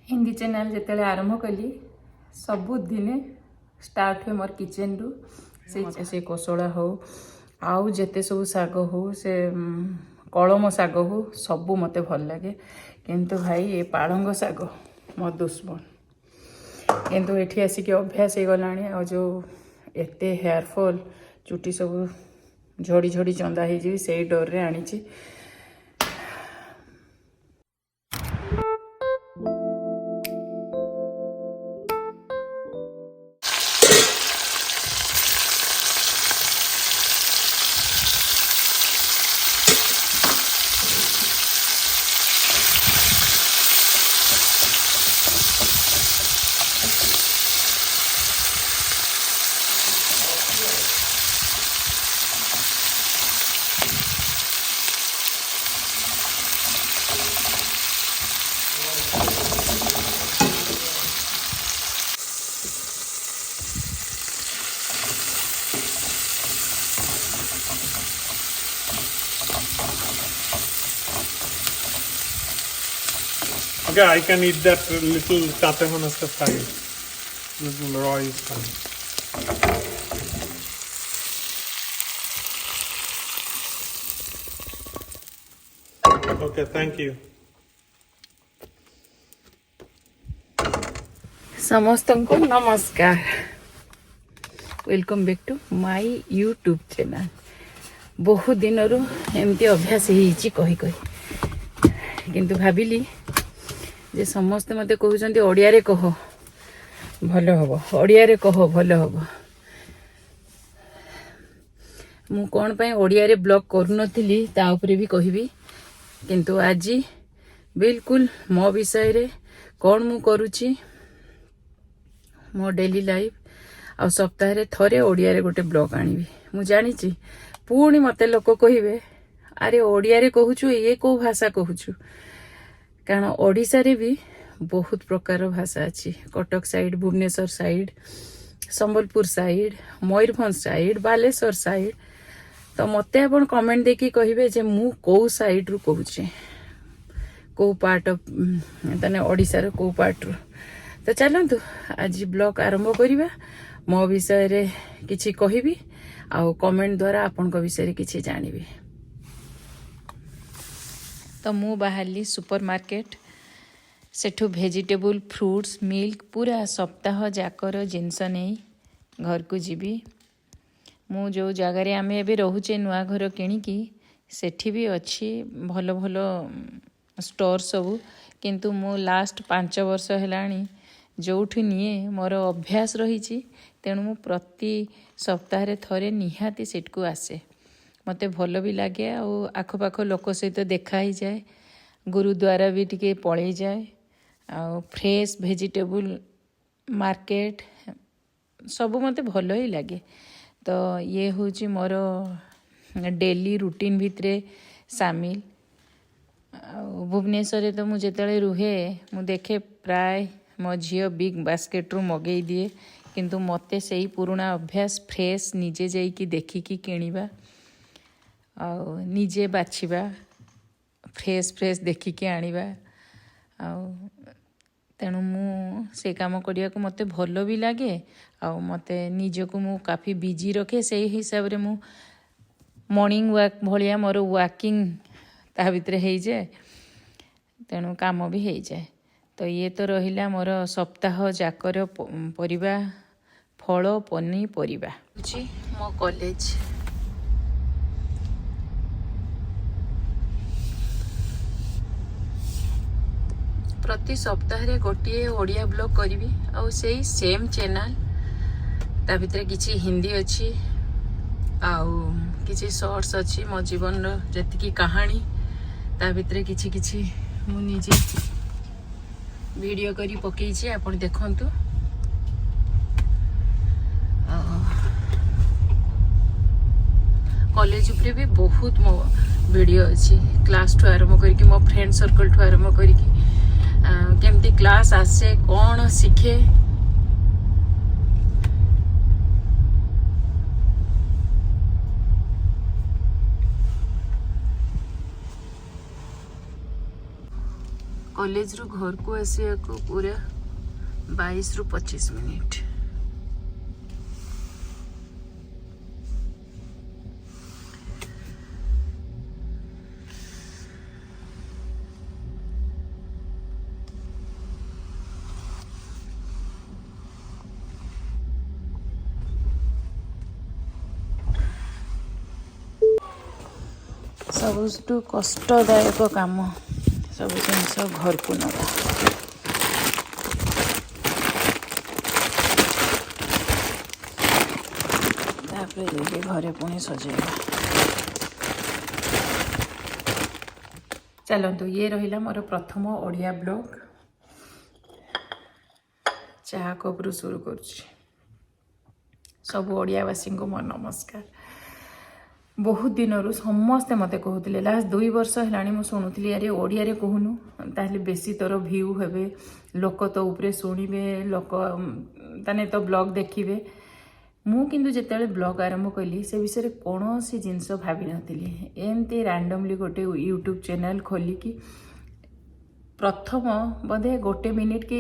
Hindi channel ଯେତେବେଳେ ଆରମ୍ଭ କଲି, ସବୁଦିନେ ଷ୍ଟାର୍ଟ ହୁଏ ମୋର କିଚେନ୍ରୁ। ସେ କୋଶଳା ହଉ, ଆଉ ଯେତେ ସବୁ ଶାଗ ହଉ, ସେ କଳମ ଶାଗ ହଉ, ସବୁ ମୋତେ ଭଲ ଲାଗେ। କିନ୍ତୁ ଭାଇ, ଏ ପାଳଙ୍ଗ ଶାଗ ମୋ ଦୁଶ୍ମନ। କିନ୍ତୁ ଏଠି ଆସିକି ଅଭ୍ୟାସ ହେଇଗଲାଣି। ଆଉ ଯେଉଁ ଏତେ ହେୟାର ଫଲ୍, ଚୁଟି ସବୁ ଝଡ଼ି ଝଡ଼ି ଚନ୍ଦା ହେଇଯିବି, ସେଇ ଡରରେ ଆଣିଛି। Okay, I can eat that little katemanaska fry. Little raw is fine. Okay, thank you. ସମସ୍ତଙ୍କୁ ନମସ୍କାର। Welcome back to my YouTube channel. ବହୁତ ଦିନରୁ ଏମିତି ଅଭ୍ୟାସ ହେଇଛି କହି କହି, କିନ୍ତୁ ଭାବିଲି ଯେ ସମସ୍ତେ ମୋତେ କହୁଛନ୍ତି, ଓଡ଼ିଆରେ କହ ଭଲ ହେବ, ଓଡ଼ିଆରେ କହ ଭଲ ହେବ। ମୁଁ କ'ଣ ପାଇଁ ଓଡ଼ିଆରେ ବ୍ଲଗ୍ କରୁନଥିଲି, ତା ଉପରେ ବି କହିବି। କିନ୍ତୁ ଆଜି ବିଲକୁଲ ମୋ ବିଷୟରେ, କ'ଣ ମୁଁ କରୁଛି, ମୋ ଡେଲି ଲାଇଫ୍, ଆଉ ସପ୍ତାହରେ ଥରେ ଓଡ଼ିଆରେ ଗୋଟେ ବ୍ଲଗ୍ ଆଣିବି। ମୁଁ ଜାଣିଛି ପୁଣି ମୋତେ ଲୋକ କହିବେ, ଆରେ ଓଡ଼ିଆରେ କହୁଛୁ, ଇଏ କେଉଁ ଭାଷା କହୁଛୁ? କାରଣ ଓଡ଼ିଶାରେ ବି ବହୁତ ପ୍ରକାର ଭାଷା ଅଛି। Cuttack side, Bhubaneswar side, Sambalpur side, Mayurbhanj side, Balasore side. ତ ମୋତେ ଆପଣ କମେଣ୍ଟ ଦେଇକି କହିବେ ଯେ ମୁଁ କେଉଁ ସାଇଡ଼୍ରୁ କହୁଛି, କେଉଁ ପାର୍ଟ ଅଫ୍, ତାହେଲେ ଓଡ଼ିଶାର କେଉଁ ପାର୍ଟରୁ। ତ ଚାଲନ୍ତୁ, ଆଜି ବ୍ଲଗ୍ ଆରମ୍ଭ କରିବା। ମୋ ବିଷୟରେ କିଛି କହିବି ଆଉ କମେଣ୍ଟ ଦ୍ୱାରା ଆପଣଙ୍କ ବିଷୟରେ କିଛି ଜାଣିବି। ତ ମୁଁ ବାହାରିଲି ସୁପର ମାର୍କେଟ। ସେଠୁ ଭେଜିଟେବୁଲ୍, ଫ୍ରୁଟ୍ସ, ମିଲ୍କ, ପୁରା ସପ୍ତାହ ଯାକର ଜିନିଷ ନେଇ ଘରକୁ ଯିବି। ମୁଁ ଯେଉଁ ଜାଗାରେ ଆମେ ଏବେ ରହୁଛେ ନୂଆ ଘର କିଣିକି, ସେଠି ବି ଅଛି ଭଲ ଭଲ ଷ୍ଟୋର୍ ସବୁ। କିନ୍ତୁ ମୁଁ ଲାଷ୍ଟ 5 ବର୍ଷ ହେଲାଣି ଯେଉଁଠି ନିଏ, ମୋର ଅଭ୍ୟାସ ରହିଛି। ତେଣୁ ମୁଁ ପ୍ରତି ସପ୍ତାହରେ ଥରେ ନିହାତି ସେଠିକୁ ଆସେ। ମୋତେ ଭଲ ବି ଲାଗେ ଆଉ ଆଖପାଖ ଲୋକ ସହିତ ଦେଖା ହେଇଯାଏ, ଗୁରୁଦ୍ୱାର ବି ଟିକେ ପଳେଇଯାଏ, ଆଉ ଫ୍ରେଶ୍ ଭେଜିଟେବୁଲ୍ ମାର୍କେଟ ସବୁ ମୋତେ ଭଲ ହିଁ ଲାଗେ। ତ ଇଏ ହେଉଛି ମୋର ଡେଲି ରୁଟିନ୍ ଭିତରେ ସାମିଲ। ଆଉ ଭୁବନେଶ୍ୱରରେ ତ ମୁଁ ଯେତେବେଳେ ରୁହେ, ମୁଁ ଦେଖେ ପ୍ରାୟ ମୋ ଝିଅ ବିଗ୍ ବାସ୍କେଟ୍ରୁ ମଗେଇ ଦିଏ। କିନ୍ତୁ ମୋତେ ସେଇ ପୁରୁଣା ଅଭ୍ୟାସ, ଫ୍ରେଶ୍ ନିଜେ ଯାଇକି ଦେଖିକି କିଣିବା ଆଉ ନିଜେ ବାଛିବା, ଫ୍ରେଶ୍ ଫ୍ରେଶ୍ ଦେଖିକି ଆଣିବା। ଆଉ ତେଣୁ ମୁଁ ସେ କାମ କରିବାକୁ ମୋତେ ଭଲ ବି ଲାଗେ ଆଉ ମୋତେ ନିଜକୁ ମୁଁ କାଫି ବିଜି ରଖେ। ସେଇ ହିସାବରେ ମୁଁ ମର୍ଣ୍ଣିଂ ୱାକ୍ ଭଳିଆ ମୋର ୱାକିଂ ତା ଭିତରେ ହେଇଯାଏ, ତେଣୁ କାମ ବି ହେଇଯାଏ। ତ ଇଏ ତ ରହିଲା ମୋର ସପ୍ତାହ ଯାକର ପରିବା, ଫଳ, ପନିପରିବା। ହେଉଛି ମୋ କଲେଜ। ପ୍ରତି ସପ୍ତାହରେ ଗୋଟିଏ ଓଡ଼ିଆ ବ୍ଲଗ୍ କରିବି ଆଉ ସେଇ ସେମ୍ ଚ୍ୟାନେଲ୍। ତା ଭିତରେ କିଛି ହିନ୍ଦୀ ଅଛି ଆଉ କିଛି ସର୍ଟସ୍ ଅଛି, ମୋ ଜୀବନର ଯେତିକି କାହାଣୀ, ତା ଭିତରେ କିଛି କିଛି ମୁଁ ନିଜେ ଭିଡ଼ିଓ କରି ପକେଇଛି, ଆପଣ ଦେଖନ୍ତୁ। ଆଉ କଲେଜ ଉପରେ ବି ବହୁତ ମୋ ଭିଡ଼ିଓ ଅଛି, କ୍ଲାସ୍ଠୁ ଆରମ୍ଭ କରିକି, ମୋ ଫ୍ରେଣ୍ଡ ସର୍କଲ୍ଠୁ ଆରମ୍ଭ କରିକି, କେମିତି କ୍ଲାସ୍ ଆସେ, କ'ଣ ଶିଖେ। କଲେଜରୁ ଘରକୁ ଆସିବାକୁ ପୁରା 22ରୁ 25 ମିନିଟ୍। ସବୁଠୁ କଷ୍ଟଦାୟକ କାମ ସବୁ ଜିନିଷ ଘରକୁ ନେବା। ତାପରେ ଯାଇକି ଘରେ ପୁଣି ସଜେଇବା। ଚାଲନ୍ତୁ, ଇଏ ରହିଲା ମୋର ପ୍ରଥମ ଓଡ଼ିଆ ବ୍ଲଗ୍। ଚାହା କପ୍ରୁ ଶୁରୁ କରୁଛି। ସବୁ ଓଡ଼ିଆବାସୀଙ୍କୁ ମୋ ନମସ୍କାର। ବହୁତ ଦିନରୁ ସମସ୍ତେ ମୋତେ କହୁଥିଲେ, ଲାଷ୍ଟ 2 ବର୍ଷ ହେଲାଣି ମୁଁ ଶୁଣୁଥିଲି, ଆରେ ଓଡ଼ିଆରେ କହୁନୁ, ତାହେଲେ ବେଶୀ ତୋର ଭ୍ୟୁ ହେବେ, ଲୋକ ତୋ ଉପରେ ଶୁଣିବେ, ଲୋକ ତାନେ ତୋ ବ୍ଲଗ୍ ଦେଖିବେ। ମୁଁ କିନ୍ତୁ ଯେତେବେଳେ ବ୍ଲଗ୍ ଆରମ୍ଭ କଲି, ସେ ବିଷୟରେ କୌଣସି ଜିନିଷ ଭାବିନଥିଲି। ଏମିତି ରାଣ୍ଡମଲି ଗୋଟେ ୟୁଟ୍ୟୁବ୍ ଚ୍ୟାନେଲ୍ ଖୋଲିକି ପ୍ରଥମ ବୋଧେ ଗୋଟେ ମିନିଟ୍ କି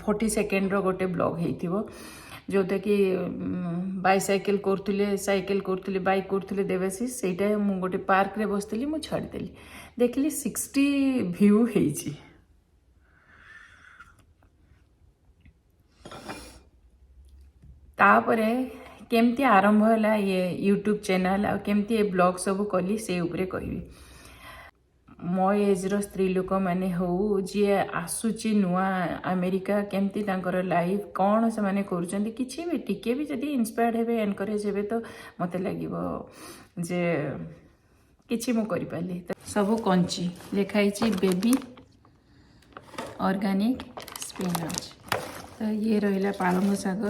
40 ସେକେଣ୍ଡର ଗୋଟେ ବ୍ଲଗ୍ ହେଇଥିବ, ଯେଉଁଟାକି ବାଇସାଇକେଲ କରୁଥିଲେ, ସାଇକେଲ କରୁଥିଲେ, ବାଇକ୍ କରୁଥିଲେ ଦେବାଶିଷ, ସେଇଟା ମୁଁ ଗୋଟେ ପାର୍କରେ ବସିଥିଲି, ମୁଁ ଛାଡ଼ିଦେଲି। ଦେଖିଲି 60 ଭ୍ୟୁ ହେଇଛି। ତାପରେ କେମିତି ଆରମ୍ଭ ହେଲା ଇଏ ୟୁଟ୍ୟୁବ୍ ଚ୍ୟାନେଲ୍ ଆଉ କେମିତି ଏ ବ୍ଲଗ୍ ସବୁ କଲି, ସେ ଉପରେ କହିବି। ମୋ ଏଜ୍ର ସ୍ତ୍ରୀ ଲୋକମାନେ ହଉ, ଯିଏ ଆସୁଛି ନୂଆ ଆମେରିକା, କେମିତି ତାଙ୍କର ଲାଇଫ୍, କ'ଣ ସେମାନେ କରୁଛନ୍ତି, କିଛି ବି ଟିକେ ବି ଯଦି ଇନ୍ସପାୟାର୍ଡ଼ ହେବେ, ଏନକରେଜ୍ ହେବେ, ତ ମୋତେ ଲାଗିବ ଯେ କିଛି ମୁଁ କରିପାରିଲି। ତ ସବୁ କଞ୍ଚି ଲେଖା ହେଇଛି, ବେବି ଅର୍ଗାନିକ୍ ସ୍ପିନାଚ୍। ତ ଇଏ ରହିଲା ପାଳଙ୍ଗ ଶାଗ।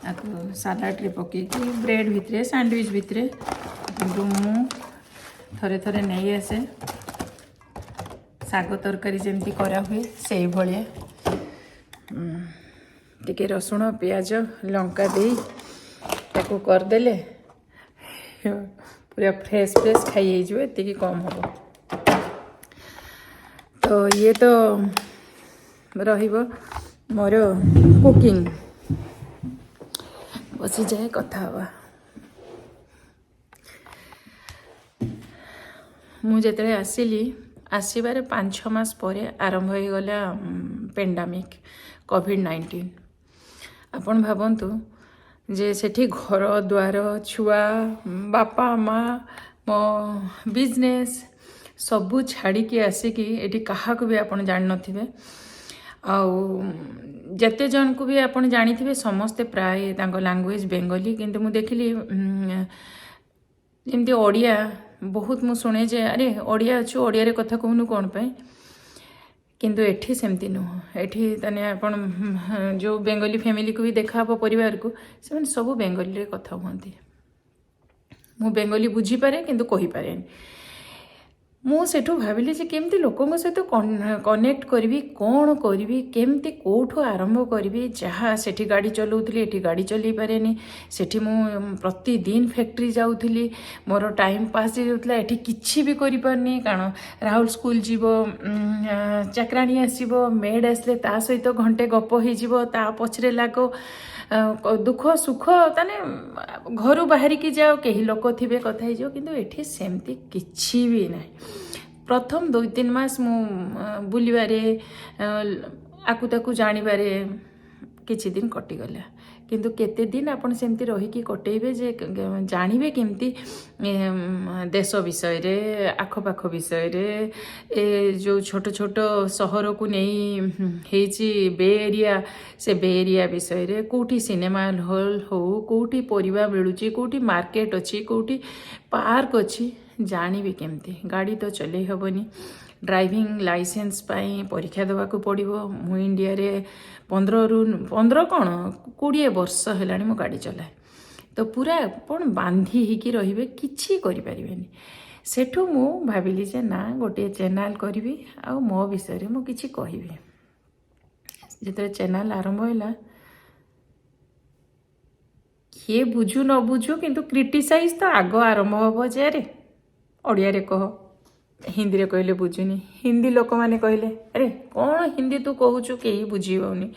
ଆକୁ ସାଲାଡ଼ରେ ପକେଇକି, ବ୍ରେଡ଼୍ ଭିତରେ, ସ୍ୟାଣ୍ଡୱିଚ୍ ଭିତରେ, କିନ୍ତୁ ମୁଁ ଥରେ ଥରେ ନେଇ ଆସେ, ଶାଗ ତରକାରୀ ଯେମିତି କରାହୁଏ ସେଇଭଳିଆ। ଟିକେ ରସୁଣ, ପିଆଜ, ଲଙ୍କା ଦେଇ ତାକୁ କରିଦେଲେ ପୁରା ଫ୍ରେଶ୍ ଫ୍ରେଶ୍ ଖାଇ ହେଇଯିବ, ଏତିକି କମ୍ ହେବ। ତ ଇଏ ତ ରହିବ ମୋର କୁକିଂ। ବସିଯାଏ, କଥା ହେବା। ମୁଁ ଯେତେବେଳେ ଆସିଲି, ଆସିବାରେ 5-6 ମାସ ପରେ ଆରମ୍ଭ ହେଇଗଲା ପେଣ୍ଡାମିକ୍, କୋଭିଡ଼-19। ଆପଣ ଭାବନ୍ତୁ ଯେ ସେଠି ଘର ଦ୍ୱାର, ଛୁଆ, ବାପା ମା, ମୋ ବିଜନେସ୍ ସବୁ ଛାଡ଼ିକି ଆସିକି ଏଠି କାହାକୁ ବି ଆପଣ ଜାଣିନଥିବେ। ଆଉ ଯେତେ ଜଣକୁ ବି ଆପଣ ଜାଣିଥିବେ, ସମସ୍ତେ ପ୍ରାୟ ତାଙ୍କ ଲାଙ୍ଗୁଏଜ୍ ବେଙ୍ଗଲୀ। କିନ୍ତୁ ମୁଁ ଦେଖିଲି ଯେମିତି ଓଡ଼ିଆ ବହୁତ ମୁଁ ଶୁଣେ ଯେ ଆରେ ଓଡ଼ିଆ ଅଛୁ, ଓଡ଼ିଆରେ କଥା କହୁନୁ କ'ଣ ପାଇଁ? କିନ୍ତୁ ଏଠି ସେମିତି ନୁହଁ। ଏଠି ତାନେ ଆପଣ ଯେଉଁ ବେଙ୍ଗଲୀ ଫ୍ୟାମିଲିକୁ ବି ଦେଖାହେବ, ପରିବାରକୁ, ସେମାନେ ସବୁ ବେଙ୍ଗଲୀରେ କଥା ହୁଅନ୍ତି। ମୁଁ ବେଙ୍ଗଲୀ ବୁଝିପାରେ କିନ୍ତୁ କହିପାରେନି। ମୁଁ ସେଠୁ ଭାବିଲି ଯେ କେମିତି ଲୋକଙ୍କ ସହିତ କନେକ୍ଟ କରିବି, କ'ଣ କରିବି, କେମିତି କେଉଁଠୁ ଆରମ୍ଭ କରିବି? ଯାହା ସେଠି ଗାଡ଼ି ଚଲାଉଥିଲି, ଏଠି ଗାଡ଼ି ଚଲେଇ ପାରେନି। ସେଠି ମୁଁ ପ୍ରତିଦିନ ଫ୍ୟାକ୍ଟ୍ରି ଯାଉଥିଲି, ମୋର ଟାଇମ୍ ପାସ୍ ହେଇଯାଉଥିଲା। ଏଠି କିଛି ବି କରିପାରୁନି, କାରଣ ରାହୁଲ ସ୍କୁଲ ଯିବ, ଚାକରାଣୀ ଆସିବ, ମେଡ଼୍ ଆସିଲେ ତା ସହିତ ଘଣ୍ଟେ ଗପ ହେଇଯିବ, ତା ପଛରେ ଲାଗ, ଦୁଃଖ ସୁଖ, ତାନେ ଘରୁ ବାହାରିକି ଯାଅ, କେହି ଲୋକ ଥିବେ, କଥା ହେଇଯିବ। କିନ୍ତୁ ଏଠି ସେମିତି କିଛି ବି ନାହିଁ। ପ୍ରଥମ 2-3 ମାସ ମୁଁ ବୁଲିବାରେ, ଆକୁ ତାକୁ ଜାଣିବାରେ କିଛି ଦିନ କଟିଗଲା। କିନ୍ତୁ କେତେ ଦିନ ଆପଣ ସେମିତି ରହିକି କଟେଇବେ ଯେ ଜାଣିବେ କେମିତି ଦେଶ ବିଷୟରେ, ଆଖପାଖ ବିଷୟରେ? ଏ ଯେଉଁ ଛୋଟ ଛୋଟ ସହରକୁ ନେଇ ହେଇଛି ବେ ଏରିଆ, ସେ ବେ ଏରିଆ ବିଷୟରେ, କେଉଁଠି ସିନେମା ହଲ୍ ହଉ, କେଉଁଠି ପରିବା ମିଳୁଛି, କେଉଁଠି ମାର୍କେଟ ଅଛି, କେଉଁଠି ପାର୍କ ଅଛି, ଜାଣିବି କେମିତି? ଗାଡ଼ି ତ ଚଲେଇ ହେବନି। ଡ୍ରାଇଭିଂ ଲାଇସେନ୍ସ ପାଇଁ ପରୀକ୍ଷା ଦେବାକୁ ପଡ଼ିବ। ମୁଁ ଇଣ୍ଡିଆରେ 15ରୁ, 15 କ'ଣ, 20 ବର୍ଷ ହେଲାଣି ମୁଁ ଗାଡ଼ି ଚଲାଏ। ତ ପୁରା ଆପଣ ବାନ୍ଧି ହେଇକି ରହିବେ, କିଛି କରିପାରିବେନି। ସେଠୁ ମୁଁ ଭାବିଲି ଯେ ନା, ଗୋଟିଏ ଚ୍ୟାନେଲ୍ କରିବି ଆଉ ମୋ ବିଷୟରେ ମୁଁ କିଛି କହିବି। ଯେତେବେଳେ ଚ୍ୟାନେଲ୍ ଆରମ୍ଭ ହେଲା, କିଏ ବୁଝୁ ନ ବୁଝୁ, କିନ୍ତୁ କ୍ରିଟିସାଇଜ୍ ତ ଆଗ ଆରମ୍ଭ ହେବ ଯେ ଆରେ ଓଡ଼ିଆରେ କହ। ହିନ୍ଦୀରେ କହିଲେ ବୁଝୁନି। ହିନ୍ଦୀ ଲୋକମାନେ କହିଲେ, "ଆରେ, କ'ଣ ହିନ୍ଦୀ ତୁ କହୁଛୁ, କେହି ବୁଝି ହେଉନି।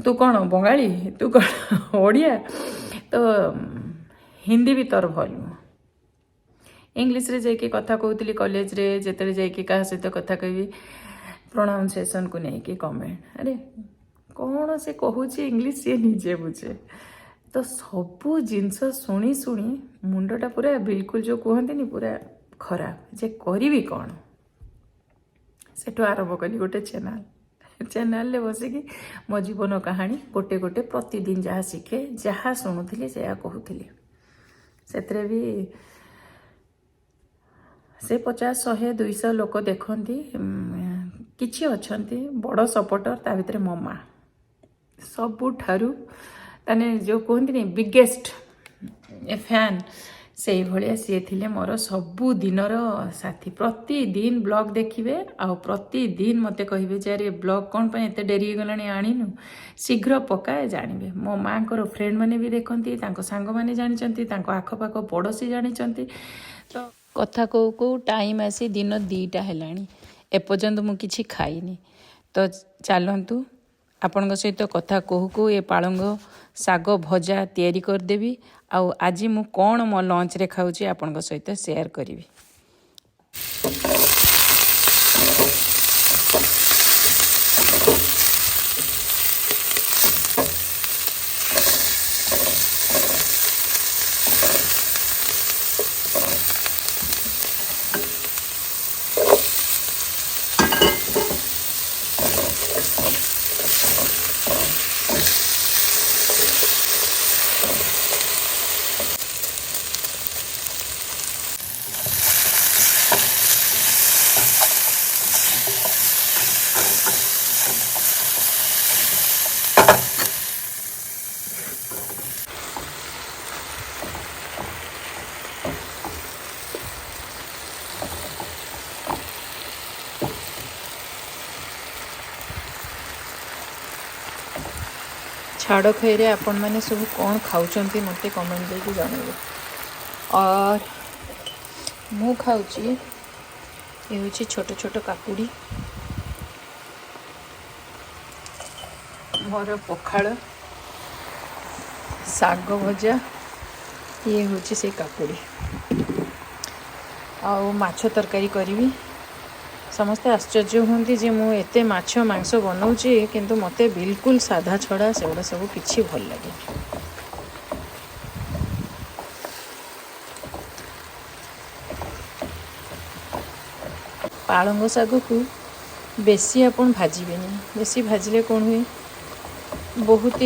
ତୁ କ'ଣ ବଙ୍ଗାଳୀ? ତୁ କ'ଣ ଓଡ଼ିଆ? ତ ହିନ୍ଦୀ ବି ତୋର ଭଲ ନୁହଁ।" ଇଂଲିଶରେ ଯାଇକି କଥା କହୁଥିଲି କଲେଜରେ। ଯେତେବେଳେ ଯାଇକି କାହା ସହିତ କଥା କହିବି, ପ୍ରୋନାଉନ୍ସିଏସନ୍କୁ ନେଇକି କମେଣ୍ଟ, "ଆରେ, କ'ଣ ସେ କହୁଛି ଇଂଲିଶ, ସିଏ ନିଜେ ବୁଝେ।" ତ ସବୁ ଜିନିଷ ଶୁଣି ଶୁଣି ମୁଣ୍ଡଟା ପୁରା ବିଲକୁଲ, ଯେଉଁ କୁହନ୍ତିନି, ପୁରା ଖରାପ ଯେ କରିବି କ'ଣ। ସେଠୁ ଆରମ୍ଭ କଲି ଗୋଟେ ଚ୍ୟାନେଲ୍। ଚ୍ୟାନେଲ୍ରେ ବସିକି ମୋ ଜୀବନ କାହାଣୀ ଗୋଟେ ଗୋଟେ, ପ୍ରତିଦିନ ଯାହା ଶିଖେ, ଯାହା ଶୁଣୁଥିଲି, ସେୟା କହୁଥିଲି। ସେଥିରେ ବି ସେ 50, 100, 200 ଲୋକ ଦେଖନ୍ତି। କିଛି ଅଛନ୍ତି ବଡ଼ ସପୋର୍ଟର, ତା ଭିତରେ ମୋ ମା ସବୁଠାରୁ, ତାନେ ଯେଉଁ କୁହନ୍ତିନି ବିଗେଷ୍ଟ ଫ୍ୟାନ୍, ସେଇଭଳିଆ ସିଏ ଥିଲେ ମୋର ସବୁ ଦିନର ସାଥୀ। ପ୍ରତିଦିନ ବ୍ଲଗ୍ ଦେଖିବେ ଆଉ ପ୍ରତିଦିନ ମୋତେ କହିବେ ଯେ, "ଆରେ, ବ୍ଲଗ୍ କ'ଣ ପାଇଁ ଏତେ ଡେରି ହେଇଗଲାଣି, ଆଣିନୁ, ଶୀଘ୍ର ପକା।" ଜାଣିବେ, ମୋ ମାଆଙ୍କର ଫ୍ରେଣ୍ଡମାନେ ବି ଦେଖନ୍ତି, ତାଙ୍କ ସାଙ୍ଗମାନେ ଜାଣିଛନ୍ତି, ତାଙ୍କ ଆଖପାଖ ପଡ଼ୋଶୀ ଜାଣିଛନ୍ତି। ତ କଥା କହୁ କହୁ ଟାଇମ୍ ଆସି ଦିନ 2ଟା ହେଲାଣି, ଏପର୍ଯ୍ୟନ୍ତ ମୁଁ କିଛି ଖାଇନି। ତ ଚାଲନ୍ତୁ, ଆପଣଙ୍କ ସହିତ କଥା କହୁ କହୁ ଏ ପାଳଙ୍ଗ ଶାଗ ଭଜା ତିଆରି କରିଦେବି ଆଉ ଆଜି ମୁଁ କ'ଣ ମୋ ଲଞ୍ଚରେ ଖାଉଛି, ଆପଣଙ୍କ ସହିତ ସେୟାର କରିବି। ଛାଡ଼ଖାଇରେ ଆପଣମାନେ ସବୁ କ'ଣ ଖାଉଛନ୍ତି, ମୋତେ କମେଣ୍ଟ ଦେଇକି ଜଣାଇବେ। और ମୁଁ ଖାଉଛି, ଏ ହେଉଛି ଛୋଟ ଛୋଟ କାକୁଡ଼ି, ମୋର ପଖାଳ, ଶାଗ ଭଜା, ଇଏ ହେଉଛି ସେଇ କାକୁଡ଼ି ଆଉ ମାଛ ତରକାରୀ କରିବି। ସମସ୍ତେ ଆଶ୍ଚର୍ଯ୍ୟ ହୁଅନ୍ତି ଯେ ମୁଁ ଏତେ ମାଛ ମାଂସ ବନଉଛି, କିନ୍ତୁ ମୋତେ ବିଲକୁଲ ସାଧା ଛଡ଼ା ସେଗୁଡ଼ା ସବୁ କିଛି ଭଲ ଲାଗେନି। ପାଳଙ୍ଗ ଶାଗକୁ ବେଶୀ ଆପଣ ଭାଜିବେନି। ବେଶୀ ଭାଜିଲେ କ'ଣ ହୁଏ, ବହୁତ,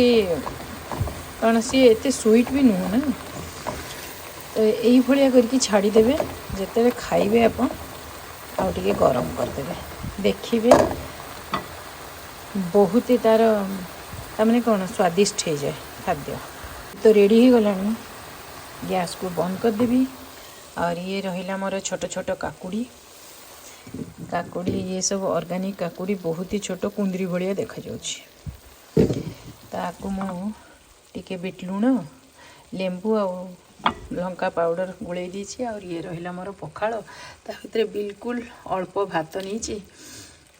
କାରଣ ସିଏ ଏତେ ସୁଇଟ୍ ବି ନୁହଁ ନା। ତ ଏଇଭଳିଆ କରିକି ଛାଡ଼ିଦେବେ। ଯେତେବେଳେ ଖାଇବେ ଆପଣ, ଆଉ ଟିକେ ଗରମ କରିଦେବେ, ଦେଖିବେ ବହୁତ ହି ତାର ତାମାନେ କ'ଣ ସ୍ୱାଦିଷ୍ଟ ହେଇଯାଏ ଖାଦ୍ୟ। ତ ରେଡ଼ି ହେଇଗଲାଣି, ଗ୍ୟାସ୍କୁ ବନ୍ଦ କରିଦେବି। ଆଉ ଇଏ ରହିଲା ମୋର ଛୋଟ ଛୋଟ କାକୁଡ଼ି। କାକୁଡ଼ି ଇଏ ସବୁ ଅର୍ଗାନିକ୍ କାକୁଡ଼ି, ବହୁତ ହି ଛୋଟ, କୁନ୍ଦୁରି ଭଳିଆ ଦେଖାଯାଉଛି। ତାକୁ ମୁଁ ଟିକେ ବିଟ୍ ଲୁଣ, ଲେମ୍ବୁ ଆଉ ଲଙ୍କା ପାଉଡ଼ର ଗୋଳେଇ ଦେଇଛି। ଆଉ ଇଏ ରହିଲା ମୋର ପଖାଳ। ତା ଭିତରେ ବିଲକୁଲ ଅଳ୍ପ ଭାତ ନେଇଛି,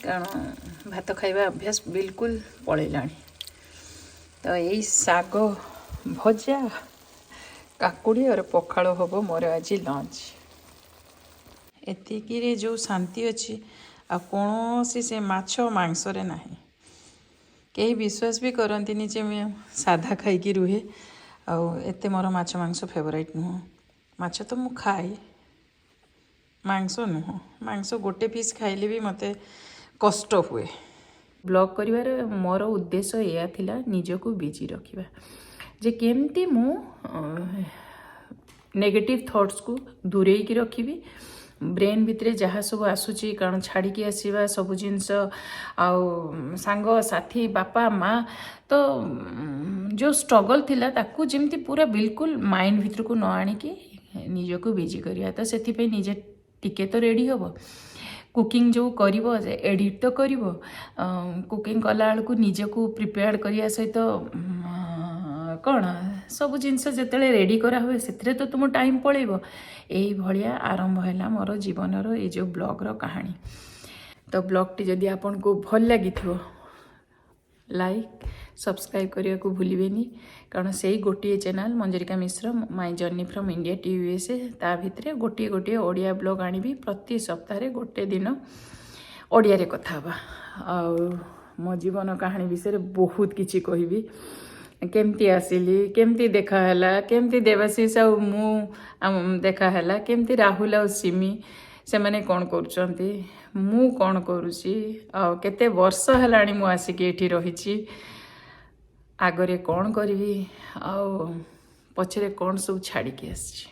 କାରଣ ଭାତ ଖାଇବା ଅଭ୍ୟାସ ବିଲକୁଲ ପଳେଇଲାଣି। ତ ଏଇ ଶାଗ ଭଜା, କାକୁଡ଼ି ଆଉ ପଖାଳ ହେବ ମୋର ଆଜି ଲଞ୍ଚ। ଏତିକିରେ ଯେଉଁ ଶାନ୍ତି ଅଛି, ଆଉ କୌଣସି ସେ ମାଛ ମାଂସରେ ନାହିଁ। କେହି ବିଶ୍ୱାସ ବି କରନ୍ତିନି ଯେ ମୁଁ ସାଧା ଖାଇକି ରୁହେ ଆଉ ଏତେ ମୋର ମାଛ ମାଂସ ଫେଭରାଇଟ୍ ନୁହଁ। ମାଛ ତ ମୁଁ ଖାଏ, ମାଂସ ନୁହଁ। ମାଂସ ଗୋଟେ ପିସ୍ ଖାଇଲେ ବି ମୋତେ କଷ୍ଟ ହୁଏ। ବ୍ଲଗ୍ କରିବାର ମୋର ଉଦ୍ଦେଶ୍ୟ ଏଇଆ ଥିଲା, ନିଜକୁ ବିଜି ରଖିବା ଯେ କେମିତି ମୁଁ ନେଗେଟିଭ୍ ଥଟ୍ସକୁ ଦୂରେଇକି ରଖିବି, ବ୍ରେନ୍ ଭିତରେ ଯାହା ସବୁ ଆସୁଛି। କାରଣ ଛାଡ଼ିକି ଆସିବା ସବୁ ଜିନିଷ ଆଉ ସାଙ୍ଗସାଥି, ବାପା ମା, ତ ଯେଉଁ ଷ୍ଟ୍ରଗଲ୍ ଥିଲା, ତାକୁ ଯେମିତି ପୁରା ବିଲକୁଲ ମାଇଣ୍ଡ ଭିତରକୁ ନ ଆଣିକି ନିଜକୁ ବିଜି କରିବା। ତ ସେଥିପାଇଁ ନିଜେ ଟିକେ ତ ରେଡ଼ି ହେବ, କୁକିଂ ଯେଉଁ କରିବ, ଏଡ଼ିଟ୍ ତ କରିବ। କୁକିଂ କଲାବେଳକୁ ନିଜକୁ ପ୍ରିପେୟାର୍ଡ଼ କରିବା ସହିତ କ'ଣ ସବୁ ଜିନିଷ ଯେତେବେଳେ ରେଡ଼ି କରାହୁଏ, ସେଥିରେ ତ ତୁମ ଟାଇମ୍ ପଳେଇବ। ଏଇଭଳିଆ ଆରମ୍ଭ ହେଲା ମୋର ଜୀବନର ଏଇ ଯେଉଁ ବ୍ଲଗ୍ର କାହାଣୀ। ତ ବ୍ଲଗ୍ଟି ଯଦି ଆପଣଙ୍କୁ ଭଲ ଲାଗିଥିବ, ଲାଇକ୍, ସବସ୍କ୍ରାଇବ୍ କରିବାକୁ ଭୁଲିବେନି, କାରଣ ସେଇ ଗୋଟିଏ channel, Manjurika Mishra My Journey from India to USA, ତା ଭିତରେ ଗୋଟିଏ ଗୋଟିଏ ଓଡ଼ିଆ ବ୍ଲଗ୍ ଆଣିବି। ପ୍ରତି ସପ୍ତାହରେ ଗୋଟେ ଦିନ ଓଡ଼ିଆରେ କଥା ହେବା ଆଉ ମୋ ଜୀବନ କାହାଣୀ ବିଷୟରେ ବହୁତ କିଛି କହିବି। କେମିତି ଆସିଲି, କେମିତି ଦେଖା ହେଲା, କେମିତି ଦେବାଶିଷ ଆଉ ମୁଁ ଦେଖା ହେଲା, କେମିତି ରାହୁଲ ଆଉ ସିମି, ସେମାନେ କ'ଣ କରୁଛନ୍ତି, ମୁଁ କ'ଣ କରୁଛି, ଆଉ କେତେ ବର୍ଷ ହେଲାଣି ମୁଁ ଆସିକି ଏଠି ରହିଛି, ଆଗରେ କ'ଣ କରିବି ଆଉ ପଛରେ କ'ଣ ସବୁ ଛାଡ଼ିକି ଆସିଛି।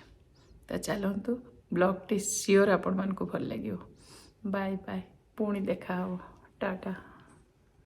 ତ ଚାଲନ୍ତୁ, ବ୍ଲଗ୍ଟି ସିଓର ଆପଣମାନଙ୍କୁ ଭଲ ଲାଗିବ। ବାଏ ବାଏ, ପୁଣି ଦେଖା ହେବ। ଟାଟା।